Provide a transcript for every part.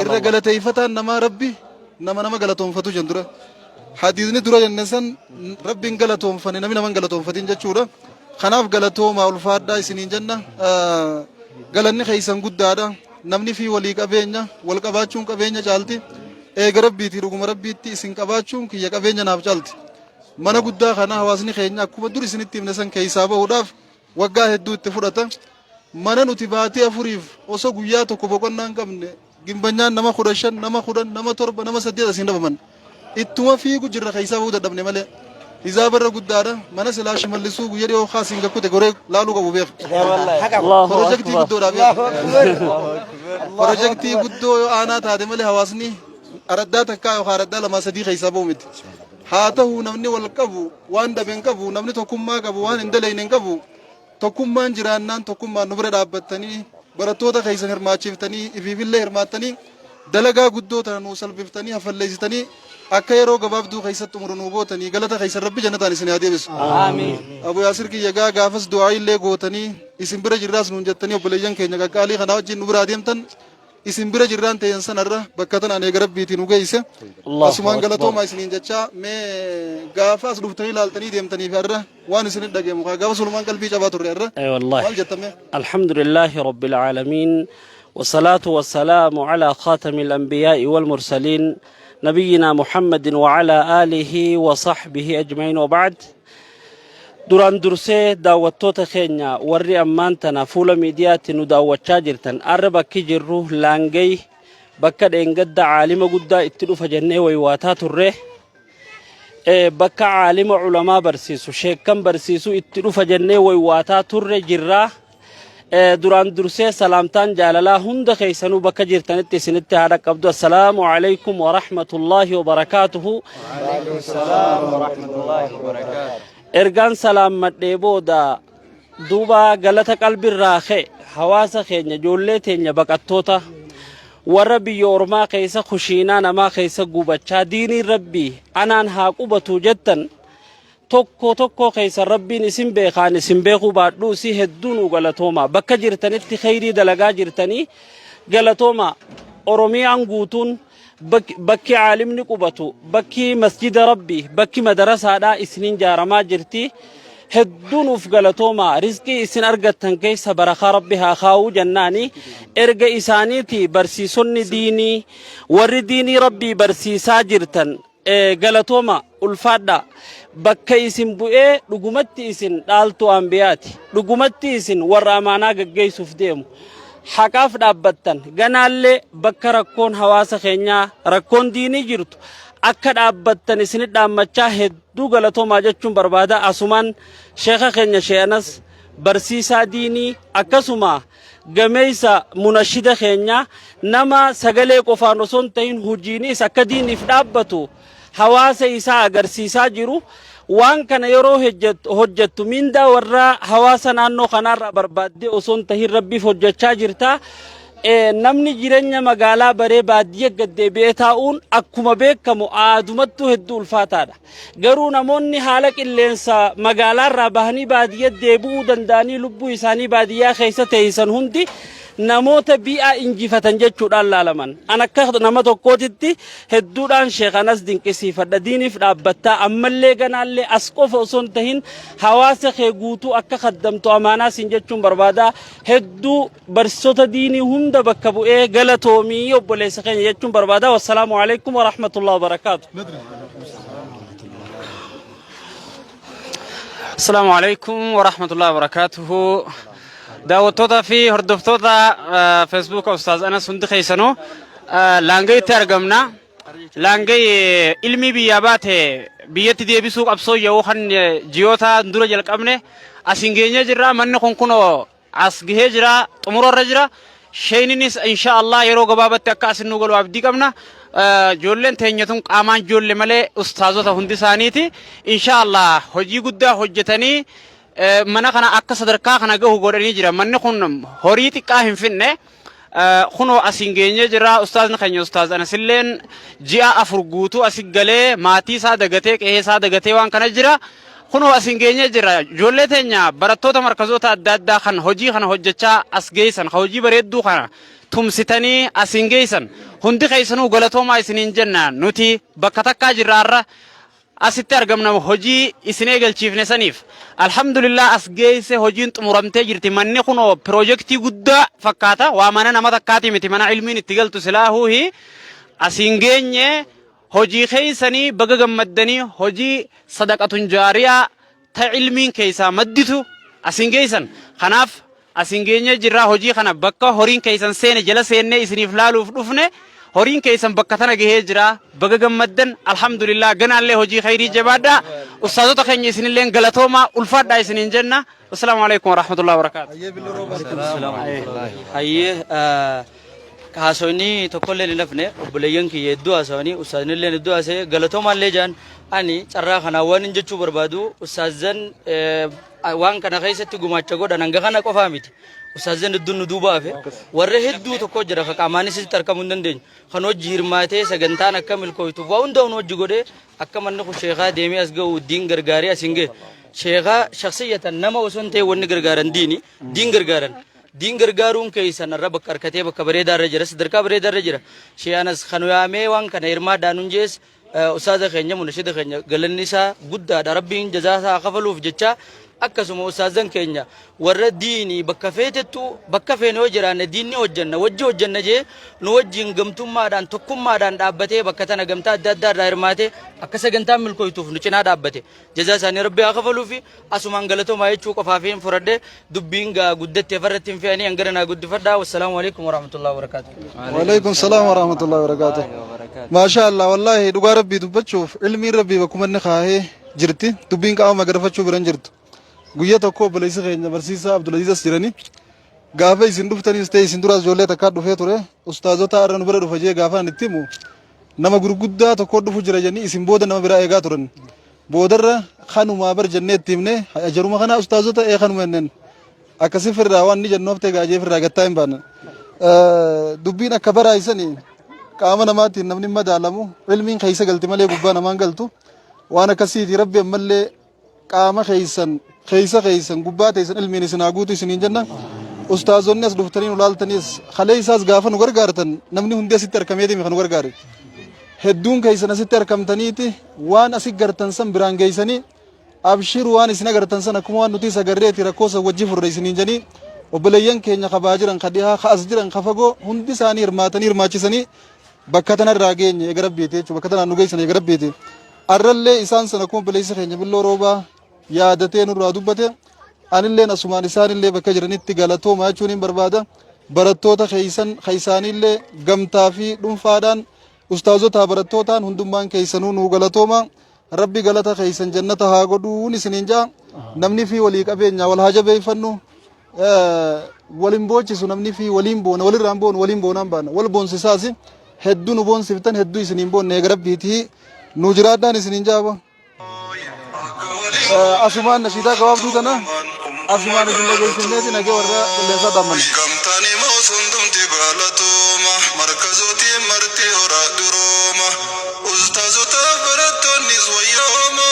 Irra galateeyfataan namaa Rabbi nama nama galatoonfatu jen dura. Hadiisni dura jenne san Rabbi hin galatoonfane namni nama hin galatoonfatin jechuudha. Kanaaf galatoomaa ulfaadhaa isiniin jenna. Galanni keessan guddaadha. Namni fi walii qabeenya wal qabaachuun qabeenya caalti. Eega Rabbiitii dhuguma Rabbiitti isin qabaachuun kiyya qabeenya naaf caalti. Mana guddaa kana hawaasni keenya akkuma dur isinitti himne san keessaa bahuudhaaf waggaa hedduu itti fudhata. Mana nuti baatii afuriif osoo guyyaa tokko boqonnaa hin qabne gimbanyaan nama 15, nama 10, nama 7, nama 8 asiin dhabaman. Ittuma fiigu jirra keessaa bahuu dadhabne malee. Hizaaba irra guddaadha. Mana silaa shimallisuu guyya dhiyoo kaasiin gakkute goree laaluu qabu beeka. Allahu Pirojektii Akbar. guddoodha beeka. Pirojektii guddoo yoo aanaa taate malee hawaasni araddaa takkaa yookaan araddaa lamaa sadii keessaa bahu miti. Haa ta'u namni wal qabu waan dhabe hin qabu namni tokkummaa qabu waan hin daleyne hin qabu. Tokkummaan jiraannaan tokkummaan nu bira dhaabbattanii barattoota keessan hirmaachiftanii ifiifillee hirmaattanii dalagaa guddoo tana nuu salphiftanii hafalleessitanii akka yeroo gabaabduu keessatti xumuru nuu gootanii galata keessan rabbi jannataan isin haa deebisu. Abu Yaasir kiyya gaa gaafas du'aa'iillee gootanii isin bira jirraas nuun jettanii obboleeyyan keenya qaqqaalii kanaa wajjin nu biraa deemtan isin bira jirraan teeyyan sanarra bakka tanaan eega rabbiitii nu geeyse Allahu asumaan Akbar. galatoomaa isiniin jechaa mee gaafa as dhuftanii laaltanii deemtanii fi har'a waan isinit dhageemu kaa gaafa sulumaan qalbii cabaa turre har'a أي والله maal jettan mee الحمد لله رب العالمين والصلاة والسلام على خاتم الأنبياء والمرسلين نبينا محمد وعلى آله وصحبه أجمعين وبعد Duraan dursee daawwattoota keenya warri ammaan tana fuula miidiyaatti nu daawwachaa jirtan arra bakki jirru Laangey bakka dheengadda caalima guddaa itti dhufa jennee waywaataa turre bakka caalima culamaa barsiisu sheekkan barsiisu itti dhufa jennee waywaataa turre jirraa. Duraan dursee salaamtaan jaalalaa hunda keessanuu bakka jirtanitti isinitti haa dhaqqabdu. Assalaamu alaikum wa rahmatullaahi wa barakaatuhu. Ergaan salaammadhee booda duuba galata qalbirraa ka'e hawaasa keenya ijoollee teenya baqattoota warra biyya ormaa keessa kushiinaa namaa keessa gubachaa diiniin rabbii anaan haa qubatu jettan Tokko tokkoo keessan Rabbiin isin beeka ani isin beekuu baadhuusi hedduu nuu galatoomaa bakka jirtanitti kheyrii dalagaa jirtanii galatoomaa Oromiyaan guutuun bakki caalimni qubatu bakki masjida Rabbii bakki madarasaadhaa isiniin jaaramaa jirti hedduu nuuf galatoomaa rizqii isin argattan keessa barakaa Rabbi haa kaa'uu jennaani erga isaaniiti barsiisonni diinii warri diinii Rabbii barsiisaa jirtan Galatooma ulfaadhaa. Bakka isin bu'ee dhugumatti isin dhaaltuu anbiyaati. Dhugumatti isin warra amaanaa gaggeessuuf deemu. Haqaaf dhaabbattan ganaallee bakka rakkoon hawaasa keenyaa rakkoon diinii jirtu akka dhaabbattan isinit dhaammachaa hedduu galatoomaa jechuun barbaada. Asumaan sheekha keenya Shee Anas barsiisaa diinii akkasuma gameessa munashida keenya nama sagalee qofaan osoo hin ta'in hojiinis akka diiniif dhaabbatu hawaasa isaa agarsiisaa jiru. Waan kana yeroo hojjettu mindaa warra hawaasa naannoo kanaarraa barbaaddee osoo hin tahin rabbiif hojjechaa jirta. Namni jireenya magaalaa baree baadiyya gad deebi'ee taa'uun akkuma beekamu aadumattuu hedduu ulfaataadha. Garuu namoonni haala qilleensa magaalaarraa bahanii baadiyya deebi'uu danda'anii lubbuu isaanii baadiyyaa keessa teessisan hundi namoota bii'aa injifatan jechuudhaan laalaman. An akka nama tokkootitti hedduudhaan Sheekh Anas dinqisiifadha. Diiniif dhaabbattaa ammallee ganaallee as qofa osoo hin tahin hawaasa kee guutuu akka kaddamtu amaanaa siin jechuun barbaada. Hedduu barsiisota diinii hunda bakka bu'ee galatoomii obboleessa keenya jechuun barbaada. Wassalaamu alaikum warahmatullahi wabarakaatu. Assalaamu alaikum warahmatullahi wabarakatuhu. Daawwattoota fi hordoftoota Facebook Ustaaz Anas hundi keessanuu laangayitti argamna. Laangay ilmi biyyaa baate biyyatti deebisuu qabsoo yoo kan ji'oota dura jalqabne asiin geenyee jirra. Manni kun kunoo as gahee jira xumura irra jira sheeyninis insha Allah yeroo gabaabatti akka asin nu galu abdii qabna ijoolleen teenya tun qaamaan ijoollee malee ustaazota hundi isaaniiti insha Allah hojii guddaa hojjetanii mana kana akka sadarkaa kana gahu godhanii jira manni kun horii xiqqaa hin finne kunoo asiin geenyee jira ustaazni keenya ustaaz Anasilleen ji'a 4 guutuu asi galee maatii isaa dagatee qe'ee isaa dagatee waan kana jira kunoo asiin geenyee jira ijoollee teenya barattoota markazoota adda addaa kan hojii kana hojjechaa as geessan kan hojii bareedduu kana Tumsitanii asiin geessan. Hundi keessanuu galatoomaa isiniin jenna. Nuti bakka takkaa jirra har'a. Asitti argamna hojii isin eegalchiifne saniif. Alhamdulillah, as geesse, hojiin xumuramtee jirti. Manni kunoo piroojeektii guddaa fakkaata. Waa mana nama takkaati miti, mana ilmiin itti galtu silaahuuhi. Asiin geenye. Hojii keessanii baga gammaddanii, hojii sadaqatun jaariyaa ta ilmiin keessaa madditu asiin geessan. Kanaaf asiin geenyee jirra. Hojii kana bakka horiin keessan seene jala seennee isiniif laaluuf dhufne. Horiin keessan bakka tana gahee jira. Baga gammaddan, alhamdulillah. Ganaallee hojii khayrii jabaadhaa. Ustaazota keenya isinilleen galatoomaa, ulfaadhaa isiniin jenna. Assalaamu alaikum warahmatullahi wabarakaatu. Hayyee, haasawni tokkollee hin hafne. Obboleeyyan kiyya hedduu haasawanii, ustaaznillee hedduu haasa'e, galatoomallee jaan. Ani carraa kanaa waan hin jechuu barbaadu, ustaazan waan kana keessatti gumaacha godhan hanga kana qofaa miti. Ustaazan hedduun nu duuba hafe, warra hedduu tokko jira ka qaamaanis asitti argamuu hin dandeenyu. Kan hojii hirmaatee sagantaan akka milkooytuuf waa hunda hojii godhee akka manni kun sheekaa deemee as ga'u diin gargaaree as hin ga'e. Sheekaa shakhsiyyatan nama osoo hin ta'e wanni gargaaran diini, diin gargaaran. Diin gargaaruun keessan irra bakka harkatee bakka bareedaa irra jira, sadarkaa bareedaa irra jira. Sheeyanas kan yaamee waan kana hirmaadhaan hunjees ustaaza keenya, munashida keenya, galanni isaa guddaadha. Rabbiin jazaa isaa kafaluuf jecha. Akkasuma ustaazan keenya warra diinii bakka feetettu, bakka feene yoo jiraanne diinni hojjanna, wajji hojjanna jee nu wajjin gamtummaadhaan tokkummaadhaan dhaabbatee bakka tana gamtaa adda addaa irraa hirmaatee akka sagantaan milkooytuuf nu cinaa dhaabbate. Jazaa isaanii Rabbi haa kafaluufi. Asumaan galatoomaa jechuu qofaaf hin fudhadhe. Dubbiin gaa guddattee farratti hin fe'anii hangana naa guddifadhaa. Wassalaamu alaikum warahmatullahi wabarakaatuh. Waalaikum salaam warahmatullahi wabarakatuh. Maashaa Allah, wallaahi dhugaa Rabbii dubbachuuf ilmiin Rabbii bakkuma inni kaahee jirti. Dubbiin qaama magarfachuu biran jirtu. Guyya tokko obboleessi keenya barsiisaa Abdulaziz as jirani. Gaafa isin dhuftanis ta'e isin duraas ijoollee takkaa dhufee ture. Ustaazota har'a nu bira dhufa jee gaafa ani itti himu, nama gurguddaa tokko dhufu jira jennii isin booda nama biraa eegaa turan. Boodarra kanumaa bar jennee itti himne, jaruma kanaa ustaazota ee kanuma jenneen. Akkasi firraa waan ni jennu haftee gaajee firraa gattaa hin baane. Dubbiin akka baraayisanii qaama namaatiin namni hin madaalamu, ilmiin keessa galti malee gubbaa namaan galtu. Waan akkasiiti. Rabbi ammallee qaama keessan keessa keessan gubbaa teessan ilmiin isin haa guutu isiniin jenna. Ustaazonni as dhuftanii nu laaltanis, kaleessaas gaafa nu gargaartan namni hundi asitti argameeti kan nu gargaare. Hedduun keessan asitti argamtaniiti waan asi gartan san biraan geessanii, abshir, waan isin agartan san akkuma waan nuti isa agarreeti rakkoo san wajji furre isiniin jedhanii, obboleeyyan keenya kabaa jiran, ka dhihaa, ka as jiran, ka fagoo, hundi isaanii hirmaatanii hirmaachisanii bakka tanarraa geenye eega Rabbiiti jechuudha. Bakka tanaan nu geessan eega Rabbiiti. Arrallee isaan sana akkuma obboleessi keenya Billoo Roobaa yaadatee nurraa dubbate, anilleen asumaan isaanillee bakka jiranitti galatooma jechuun hin barbaada. Barattoota keessan ka isaaniillee gamtaa fi dhuunfaadhaan, ustaazotaa barattootaan, hundummaan keessanuu nuu galatooma. Rabbi galata keessan jannata haa godhuun isiniin jaa. Namni fi walii qabeenya wal haa jabeeffannu. Waliin boochisu namni fi waliin boona, walirraan boonu, waliin boonaan baana. Wal boonsisaas, hedduu nu boonsiftan, hedduu isiniin boonne, eega Rabbiitii nu jiraadhaan isiniin jaaba. Asumaan nashiidaa gabaabduu tana asumaan isin dhageessifneeti nagee warra qilleensaa dhaammanna. Gamtaan immoo sundumti galatooma, markazootiin marti hora durooma, ustaazotaaf barattoonnis wayyooma,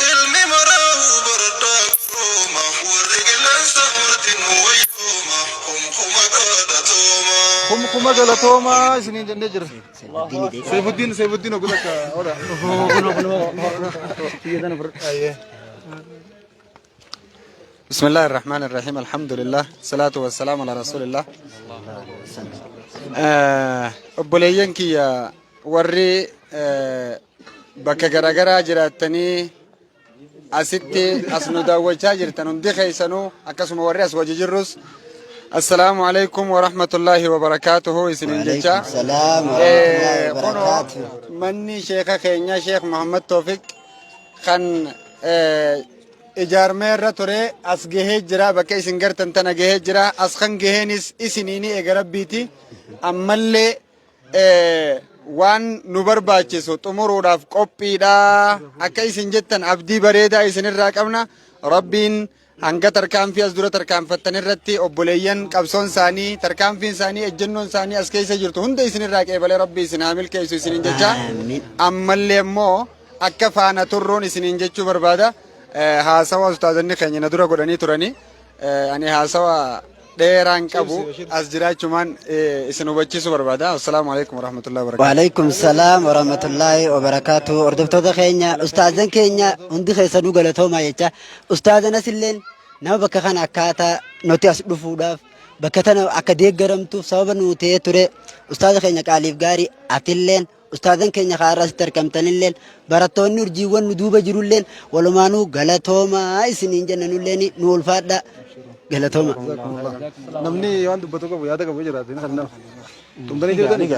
ilmi maraa'uu baradhaa qarooma, warri qilleensa marti nu wayyooma, kumkuma galatooma. Kumkuma galatoomaa isiniin jennee jira. Seefuddiin, Seefuddiin ogu takka ora. Ayyee. بسم الله الرحمن الرحيم، الحمد لله، الصلاة والسلام على رسول الله. Obboleeyyan kiyya warri bakka garaagaraa jiraattanii asitti as nu daawwachaa jirtan hundi keessanuu, akkasuma warri as wajji jirrus, assalaamu alaikum wa rahmatullahi wa barakaatuhu isiniin jecha. Salaam wa rahmatullahi wa Kunoo barakaatuh. manni sheeka keenya Sheekh Muhammad Toofiq kan ijaarmee irra ture as gahee jira. Bakka isin gartan tana gahee jira. As kan gaheenis isiniini eega Rabbiiti. Ammallee waan nu barbaachisu xumuruudhaaf qophiidha akka isin jettan abdii bareedaa isinirraa qabna. Rabbiin hanga tarkaanfii as dura tarkaanfattan irratti obboleeyyan qabsoon isaanii, tarkaanfiin isaanii, ejjennoon isaanii as keessa jirtu hunda isinirraa qeebalee Rabbi isin haa milkeessu isinin jecha. Amiin. Ammallee immoo akka faana turruun isiniin jechuu barbaada. Haasawa ustaazonni keenya na dura godhanii turanii ani haasawa Dheeraan qabu as jiraachumaan isin hubachiisuu barbaada. Assalaamu alaikum warahmatullahi wabarakatuh. Waalaikum salaam warahmatullahi wabarakatuh. Hordoftoota keenya, ustaazan keenya hundi keessanuu galatoomaa jecha. Ustaazan asilleen nama bakka kana akkaataa nuti as dhufuudhaaf bakka tana akka deeggaramtuuf sababa nuu ta'ee ture. Ustaaza keenya qaaliif gaarii, atilleen, ustaazan keenya kaarraa asitti argamtanilleen, barattoonni urjiiwwan nu duuba jirulleen walumaanuu galatoomaa isiniin jenna. Nulleen nu ulfaadha, galatooma. Namni waan dubbatu qabu, yaada qabu jiraate kan nama. Tumtanii jirtanii?